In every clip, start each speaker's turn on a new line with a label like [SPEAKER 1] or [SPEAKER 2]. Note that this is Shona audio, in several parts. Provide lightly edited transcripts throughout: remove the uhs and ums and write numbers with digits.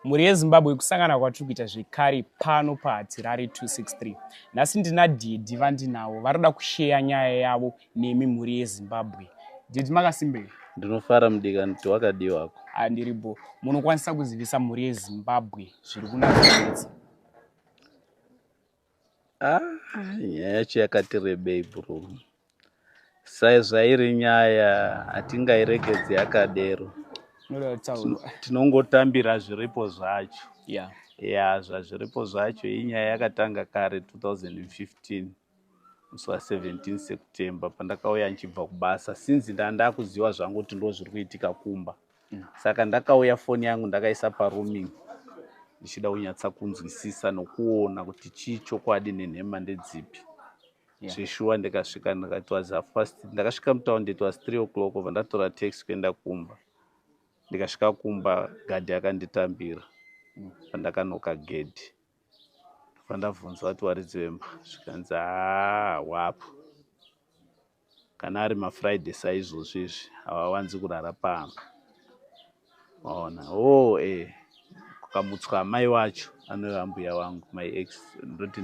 [SPEAKER 1] Mhuri yeZimbabwe, kusangana kwatiri kuita zvekare pano paHatirari 263. Nhasi ndina Daddy vandinavo vari kusheya nyaya yavo nemi, mhuri yeZimbabwe. Daddy, makasimbei?
[SPEAKER 2] Ndinofara, mudikani, kuti wakadiwako.
[SPEAKER 1] Andiripo. Munokwanisa kuzivisa mhuri yeZimbabwe zviri kunatsa?
[SPEAKER 2] Ah, nyaya yacho yakati rebei, bro. Saizvairi nyaya hatingairegedzi yakadero.
[SPEAKER 1] Inoda kutaurwa.
[SPEAKER 2] Tinongotambira zviripo zvacho. Ya, zvazviripo zvacho, inyaya yakatanga kare 2015, musi wa17 September, pandakauya ndichibva kubasa. Since ndandakuziva zvangu kuti ndo zviri kuitika kumba, saka ndakauya, foni yangu ndakaisa paroaming, ndichida kunyatsa kunzwisisa nokuona kuti chii chokwadi nenhema ndedzipi. Zveshuwa, ndikasvika, ndikati was half past, ndakasvika mutaundi, it was 3 o'clock. Obva ndatora taxi kuenda kumba. Ndikasvika kumba, gadhi akanditambira. Pandakanoka gedhi, pandabvunzwa kuti waridzi wemba, zvikanzi, "Haa, wapo. Kana ari maFriday saizvozvo izvi, havawanzi kurara pamba." Maona o oh, kukamutswa amai wacho, anova ambuya wangu, my ex, ndoti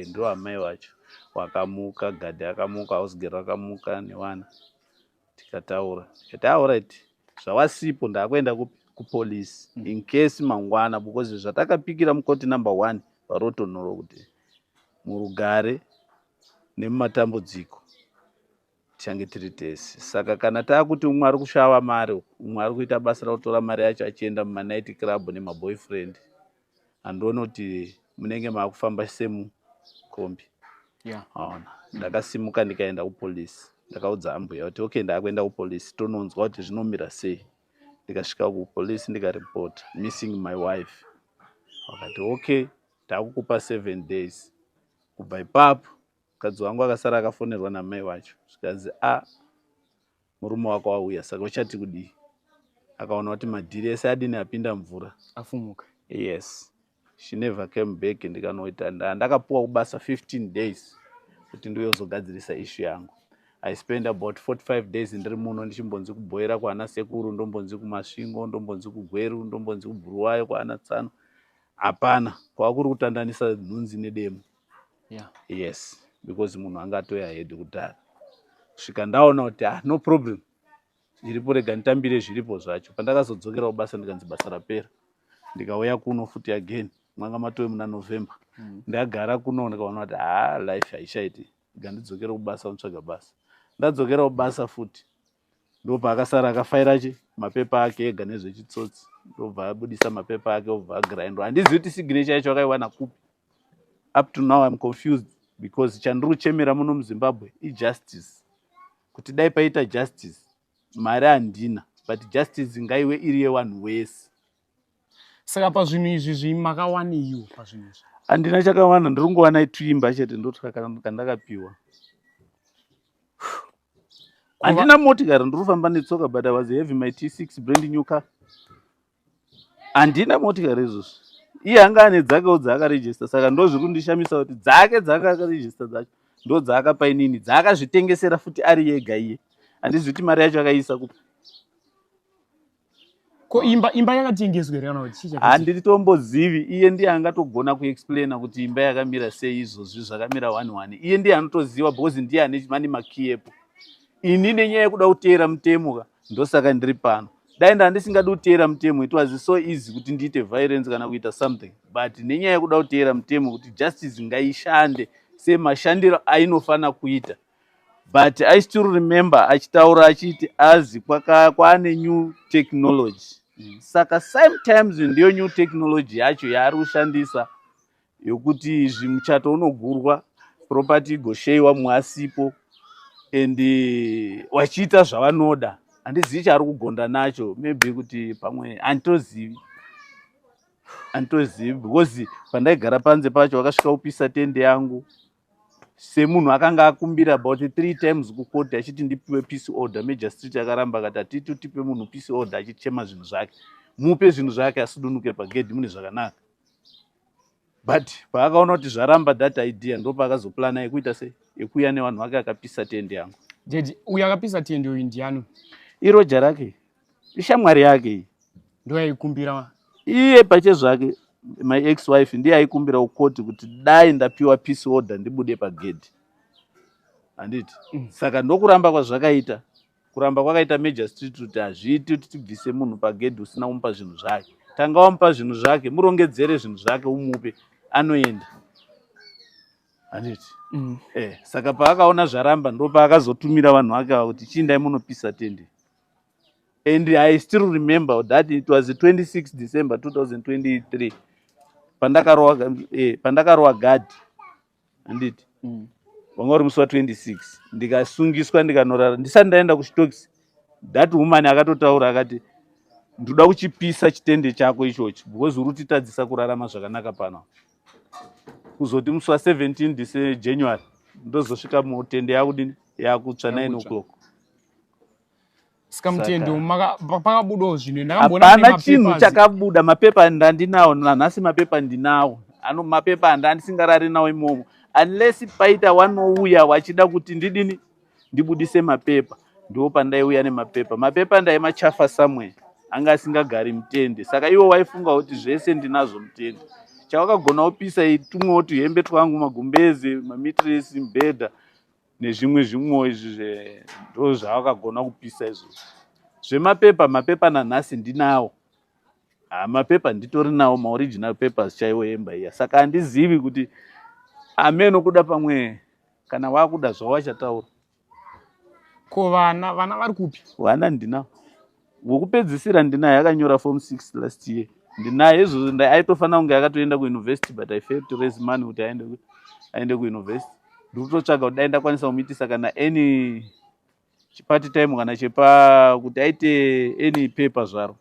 [SPEAKER 2] ndo amai wacho wakamuka, gadhi akamuka, housegirl akamuka newana. Tikataura, tikati, "Alright, zvawasipo, ndakuenda kupi? Kupolisi, in case mangwana," because zvatakapikira mukoti number one parotonhoro kuti murugare nemumatambudziko tichange tiri tese. Saka kana taakuti umwe ari kushava mari, umwe ari kuita basa rekutora mari yacho achienda mumanight club nemaboyfriend, handioni kuti munenge maakufamba semukombi. Aona, ndakasimuka ndikaenda kupolisi. Ndakaudza ambuya kuti, "Okay, ndaakuenda kupolisi, tononzwa kuti zvinomira sei." Ndikasvika kupolisi, ndikaripota missing my wife. Vakati, "Okay, takukupa 7 days." Kubva ipapo mukadzi wangu akasara akafonerwa namai wacho, zvikanzi, "A, murume wako auya, saka uchati kudii?" Akaona kuti madhiri ese adini, apinda mvura.
[SPEAKER 1] Afumuka.
[SPEAKER 2] Yes, she never came back. Ndikanoita, ndakapuwa kubasa 15 days kuti ndiyozogadzirisa issue yangu. I spend about 45 days ndiri muno, ndichimbonzi kubhoera kwaana sekuru, ndombonzi kuMasvingo, ndombonzi kuGweru, ndombonzi kuBhuruwayo kwaana tsano. Hapana, kwava kuri kutandanisa nhunzi nedemo. Yes, because munhu anga atoya head kudhara. Kusvika ndaona kuti, ah, no problem, zviripo, rega nditambire zviripo zvacho. Pandakazodzokera kubasa, ndikanzi basa rapera. Ndikauya kuno futi again, mwanga matove muna November. Ndagara kuno, ndikaona kuti, ha, life haichaiti, ngandidzokere kubasa, unotsvaga basa. Ndadzokera kubasa futi, ndobva akasara akafaira chi mapepa ake ega nezvechitsotsi. Ndobva abudisa mapepa ake, obva agrindwa. Handizivi kuti signature yacho akaiwana kupi. Up to now I'm confused, because chandiri kuchemera muno muZimbabwe ijustice, kuti dai paita justice. Mari handina, but justice ngaiwe iri yevanhu wese.
[SPEAKER 1] Saka pazvinhu izvi makawaneiwo pazvinhu izvi?
[SPEAKER 2] Handina chakawana, ndiri kungowana tuimba chete, ndotwakandakapiwa. Handina motikari, ndiri kufamba netsoka, but I was having my T6 brand new car. Handina motikari izvozvo. Iye anga ane dzakewo dzaakarejista, saka ndo zviri kundishamisa kuti dzake dzaakakarejista dzacho ndo dzaakapa inini, dzaakazvitengesera futi ari yega iye. Handizivi kuti mari yacho akaiisa kupi.
[SPEAKER 1] Ko imba yakatengeswa here kana kuti chii chakaitika?
[SPEAKER 2] Handitombozivi. Iye ndiye angatogona kuexplaina kuti imba yakamira sei izvozvi, zvakamira one one. Iye ndiye anotoziva because ndiye ane mani makiyi epo. Ini nenyaya yekuda kuteera mutemo ka, ndosaka ndiri pano. Dai ndandisingadi kuteera mutemo, it was so easy kuti ndiite violence kana kuita something, but nenyaya yekuda kuteera mutemo kuti justice ngaishande semashandiro ainofana kuita. But I still remember achitaura achiti azi kwaane new technology. Saka sometimes ndiyo new technology yacho yaari kushandisa yokuti izvi muchato unogurwa, property igosheyiwa mumwe asipo, and wachiita zvavanoda. Handizivi chaari kugonda nacho, maybe kuti pamwe, handitozivi, handitozivi, because pandaigara panze pacho vakasvika kupisa tende yangu, semunhu akanga akumbira about three times kukoti achiti ndipiwe peace order. Magistrate akaramba, akati, "Hatiti tipe munhu peace order achichema zvinhu zvake. Mupe zvinhu zvake asudunuke pagedhi mune zvakanaka." But paakaona kuti zvaramba that idea, ndo paakazoplana yekuita sei, yekuuya nevanhu vake, akapisa tende yangu.
[SPEAKER 1] Daddy, uyu akapisa tende uyu ndiani?
[SPEAKER 2] Iroja rake, ishamwari yake iyi.
[SPEAKER 1] Ndo yaikumbira?
[SPEAKER 2] Iye pachezvake, my ex wife, ndiye aikumbira kukoti kuti dai ndapiwa peace order ndibude pagedhi, handiti? Saka ndokuramba kwazvakaita, kuramba kwakaita magistrate kuti hazviiti kuti tibvise munhu pagedhi usina kumupa zvinhu zvake. Tanga wamupa zvinhu zvake, murongedzere zvinhu zvake, umupe, anoenda, handiti? Saka paakaona zvaramba, ndo paakazotumira vanhu vake ava kuti chiindai munopisa tende. And I still remember that it was 26 December 2023 pandakarowa gadhi, handiti? Wanga uri musi wa26 ndikasungiswa, ndikanorara. Ndisati ndaenda kuchitokisi, that woman akatotaura akati, "Ndoda kuchipisa chitende chako ichochi because uri kutitadzisa kurarama zvakanaka pano." Kuzoti musi wa17 January ndozosvika mutende yakudini, yakutsva, 9
[SPEAKER 1] Yakutsva.
[SPEAKER 2] o'clock.
[SPEAKER 1] Saka mutende umu pakabudawo zvinhu? Ndakamboona
[SPEAKER 2] Hapana
[SPEAKER 1] mune
[SPEAKER 2] chinhu
[SPEAKER 1] mapapers.
[SPEAKER 2] chakabuda. Mapepa ndandinawo nanhasi, mapepa ndinawo ano, mapepa handandisingarari nawo imomo unless paita wanouya wachida kuti ndidini, ndibudise mapepa, ndo pandaiuya nemapepa. Mapepa ndaimachafa somewhere, anga asingagari mutende. Saka iwo waifunga kuti zvese ndinazvo mutende. Chawakagona kupisa tumwewo tuhembe twangu, magumbeze, mamitiresi, mubhedha nezvimwe zvimwewo izvi, ndo zvawakagona kupisa izvozvo. Zvemapepa, mapepa nanhasi ndinawo. Ha, mapepa nditori nawo, maoriginal papers chaiwo emba iya. Saka handizivi kuti ameno kuda pamwe kana wakuda zvawachataura.
[SPEAKER 1] Ko vana, vana vari kupi?
[SPEAKER 2] Vana ndinawo. Wokupedzisira ndinaye, akanyora form 6 last year, ndinaye izvozvo. Aitofanira kunge akatoenda kuuniversity, but I failed to raise money kuti aende kuuniversity. Ndiri kutotsvaga kuti dai ndakwanisa kumuitisa kana any chipart time kana chepa kuti aite any paper zvaro,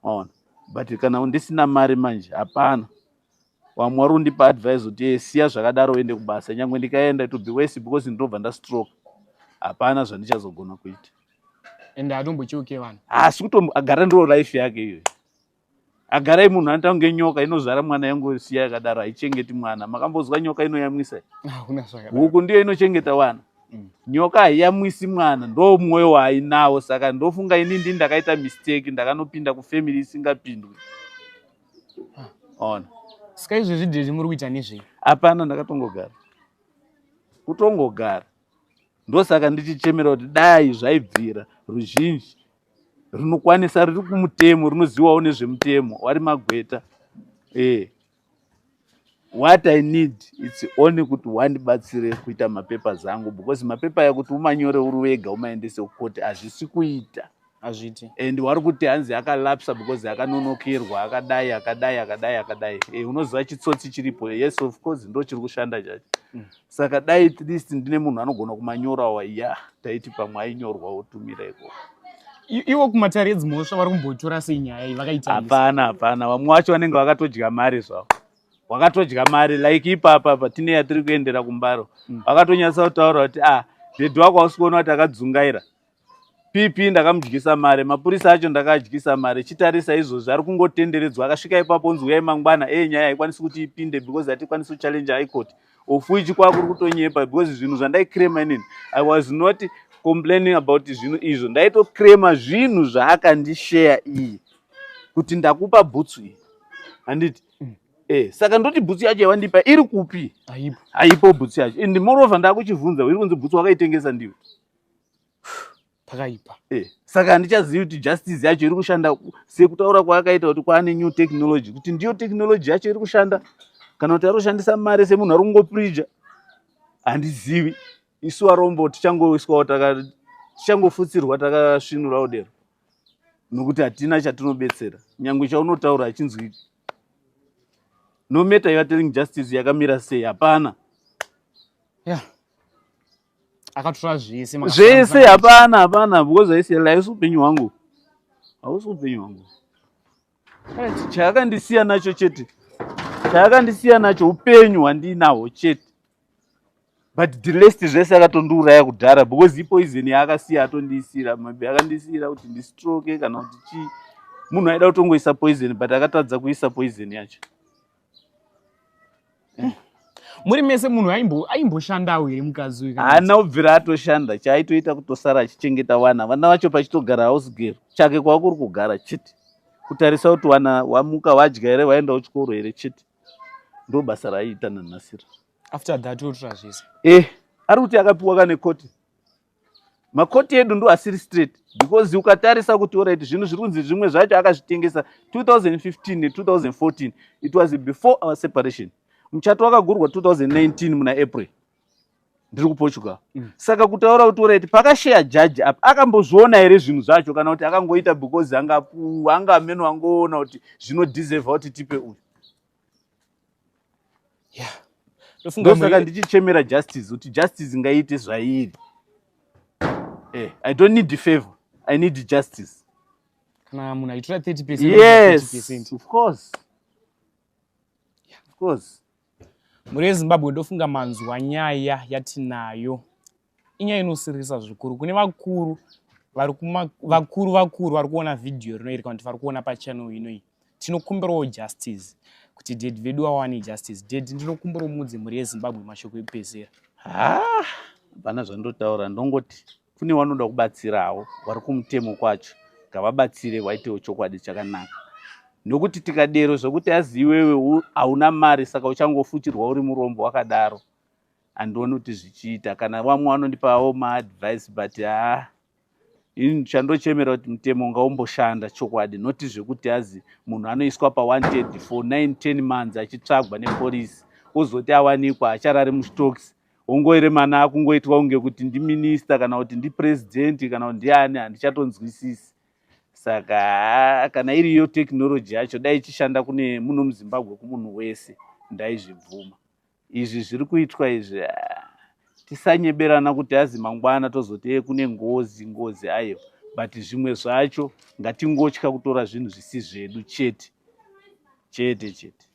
[SPEAKER 2] ona. But kana ndisina mari manje hapana. Vamwe vari kundipa advice kuti, "Siya zvakadaro, uende kubasa." Nyange ndikaenda, it will be worse because ndinobva ndastroke, hapana zvandichazogona kuita.
[SPEAKER 1] Ende hatombocheuke vanhu.
[SPEAKER 2] Asi kuto agara, ndo life yake iyoyo. Agarai munhu anoita kunge nyoka inozvara mwana yangosiya yakadaro, haichengeti mwana. Makambozwa nyoka inoyamwisa?
[SPEAKER 1] Hakuna zvakadaro.
[SPEAKER 2] Huku ndiyo inochengeta wana. Nyoka haiyamwisi mwana. Ndo mwoyo waainawo. Saka ndofunga ini ndini ndakaita mistake, ndakanopinda kufamily isingapindwi, ona.
[SPEAKER 1] Saka izvezvi daddy muri kuita nezvei?
[SPEAKER 2] Hapana, ndakatongogara, kutongogara. Ndosaka ndichichemera kuti dai zvaibvira ruzhinji runokwanisa, riri kumutemo, runozivawo nezvemutemo, wari magweta. What I need, it's only kuti wandibatsire kuita mapapers angu, because mapepa aya kuti umanyore uri wega umaendese kukoti hazvisi kuita.
[SPEAKER 1] Hazviti.
[SPEAKER 2] And wari kuti hanzi akalapsa because akanonokerwa, akadai, akadai, akadai, akadai. Unoziva chitsotsi chiripo. Yes, of course, ndo chiri kushanda chacho. Saka dai at least ndine munhu anogona kumanyorawo, ya, taiti pamwe ainyorwa otumira ikoko.
[SPEAKER 1] Ivo kumatare edzimhosva vari kumbotora sei nyaya iyi vakaita?
[SPEAKER 2] Hapana, hapana. Vamwe vacho vanenge vakatodya mari zvavo, wakatodya mari. Like ipapa patine yatiri kuendera kumbaro, vakatonyatsa kutaura kuti, "Ah, daddy wako hausi kuona kuti akadzungaira? Pp ndakamudyisa mari, mapurisa acho ndakadyisa mari. Chitarisa izvozvi ari kungotenderedzwa." Akasvika ipapo onzi, "Uyai mangwana." Nyaya haikwanisi kuti ipinde because hatikwanisi kuchallenge high court, of which kwakuri kutonyepa, because zvinhu zvandaiclaima inini, I was not complaining about zvinhu izvo. Ndaitoclaima zvinhu zvaakandisheya iye kuti ndakupa bhutsu iyi, handiti? Saka ndoti bhutsu yacho yawandipa iri kupi?
[SPEAKER 1] Haipo.
[SPEAKER 2] Haipo bhutsu yacho. And moreover, ndakuchivhunza, iri kunzi bhutsu wakaitengesa ndiwe.
[SPEAKER 1] Pakaipa.
[SPEAKER 2] Saka handichazivi kuti justice yacho iri kushanda sekutaura kwaakaita kuti kwaane new technology, kuti ndiyo technology yacho iri kushanda kana kuti ari kushandisa mari semunhu ari kungoprija, handizivi. Isu varombo tichangoiswawo, tichangofutsirwa takasvinura kudero, nokuti hatina chatinobetsera. Nyange chaunotaura hachinzwiki. No matter you are telling justice yakamira sei, hapana.
[SPEAKER 1] Ya, akatora zvese.
[SPEAKER 2] Zvese hapana, hapana, because haisi, haisi upenyu hwangu, hausi upenyu hwangu. Chaakandisiya nacho chete, chaakandisiya nacho upenyu hwandinahwo chete, but the rest zvese akatondiuraya kudhara, because ipoison yaakasiya atondiisira. Maybe akandisiyira kuti ndistroke kana kuti chii. Munhu aida kutongoisa poison, but akatadza kuisa poison yacho.
[SPEAKER 1] Muri mese munhu aimboshandawo here mukadzi uyu?
[SPEAKER 2] Haana kubvira atoshanda. Chaaitoita kutosara achichengeta vana, vana vacho pachitogara house girl chake kwakuri kugara chete. Kutarisa kuti wana wamuka, wadya here, waenda kuchikoro here chete. Ndo basa raaiita nanhasira.
[SPEAKER 1] After that wotora zvese.
[SPEAKER 2] Ari kuti akapiwa kane koti. Makoti edu ndo asiri straight, because ukatarisa kuti alright, zvinhu zviri kunzi zvimwe zvacho akazvitengesa 2015 ne2014. It was before our separation. Muchato wakagurwa 2019 muna April, ndiri kuPortugal. Saka kutaura kuti alright, pakasheya jaji apa, akambozviona here zvinhu zvacho, kana kuti akangoita because anga ameno angoona kuti zvinodeserva kuti tipe uyu?
[SPEAKER 1] Ndofunga
[SPEAKER 2] Ndosaka ndichichemera justice, kuti justice ngaiite zvairi. I don't need favor, I need justice.
[SPEAKER 1] Kana munhu achitora 30%,
[SPEAKER 2] Yes.
[SPEAKER 1] 30%.
[SPEAKER 2] Of course, of course.
[SPEAKER 1] Mhuri yeZimbabwe, ndofunga manzwa nyaya yatinayo. Inyaya inosiririsa zvikuru. Kune vakuru vari vakuru vakuru vari kuona vhidhiyo rino iri, kana kuti vari kuona pachannel inoyi, tinokumbirawo justice, kuti daddy vedu vawane justice. Daddy, ndinokumbirawo mudze mhuri yeZimbabwe mashoko ekupedzisira.
[SPEAKER 2] Ha, hapana zvandotaura. Ndongoti kune vanoda kubatsirawo vari kumutemo kwacho, ngavabatsire, vaitewo chokwadi chakanaka, nokuti tikadero zvokuti azi iwewe hauna mari, saka uchangofutirwa uri murombo wakadaro, handioni kuti zvichiita. Kana vamwe vanondipawo maadvice, but ha, ini chandochemera kuti mutemo ngaumboshanda chokwadi, noti zvekuti azi munhu anoiswa pawanted for 9 10 months achitsvagwa nepolisi, ozoti awanikwa, acharari muchitokisi, ongoeremana akungoitwa kunge kuti ndiminista kana kuti ndipurezidendi kana kuti ndiani, handichatonzwisisi. Saka kana iriyo technology yacho, dai ichishanda kune muno muZimbabwe kumunhu wese, ndaizvibvuma. Izvi zviri kuitwa izvi, tisanyeberana kuti azi mangwana tozoti kune ngozi. Ngozi aiwa, but zvimwe zvacho ngatingotya kutora zvinhu zvisi zvedu chete chete chete.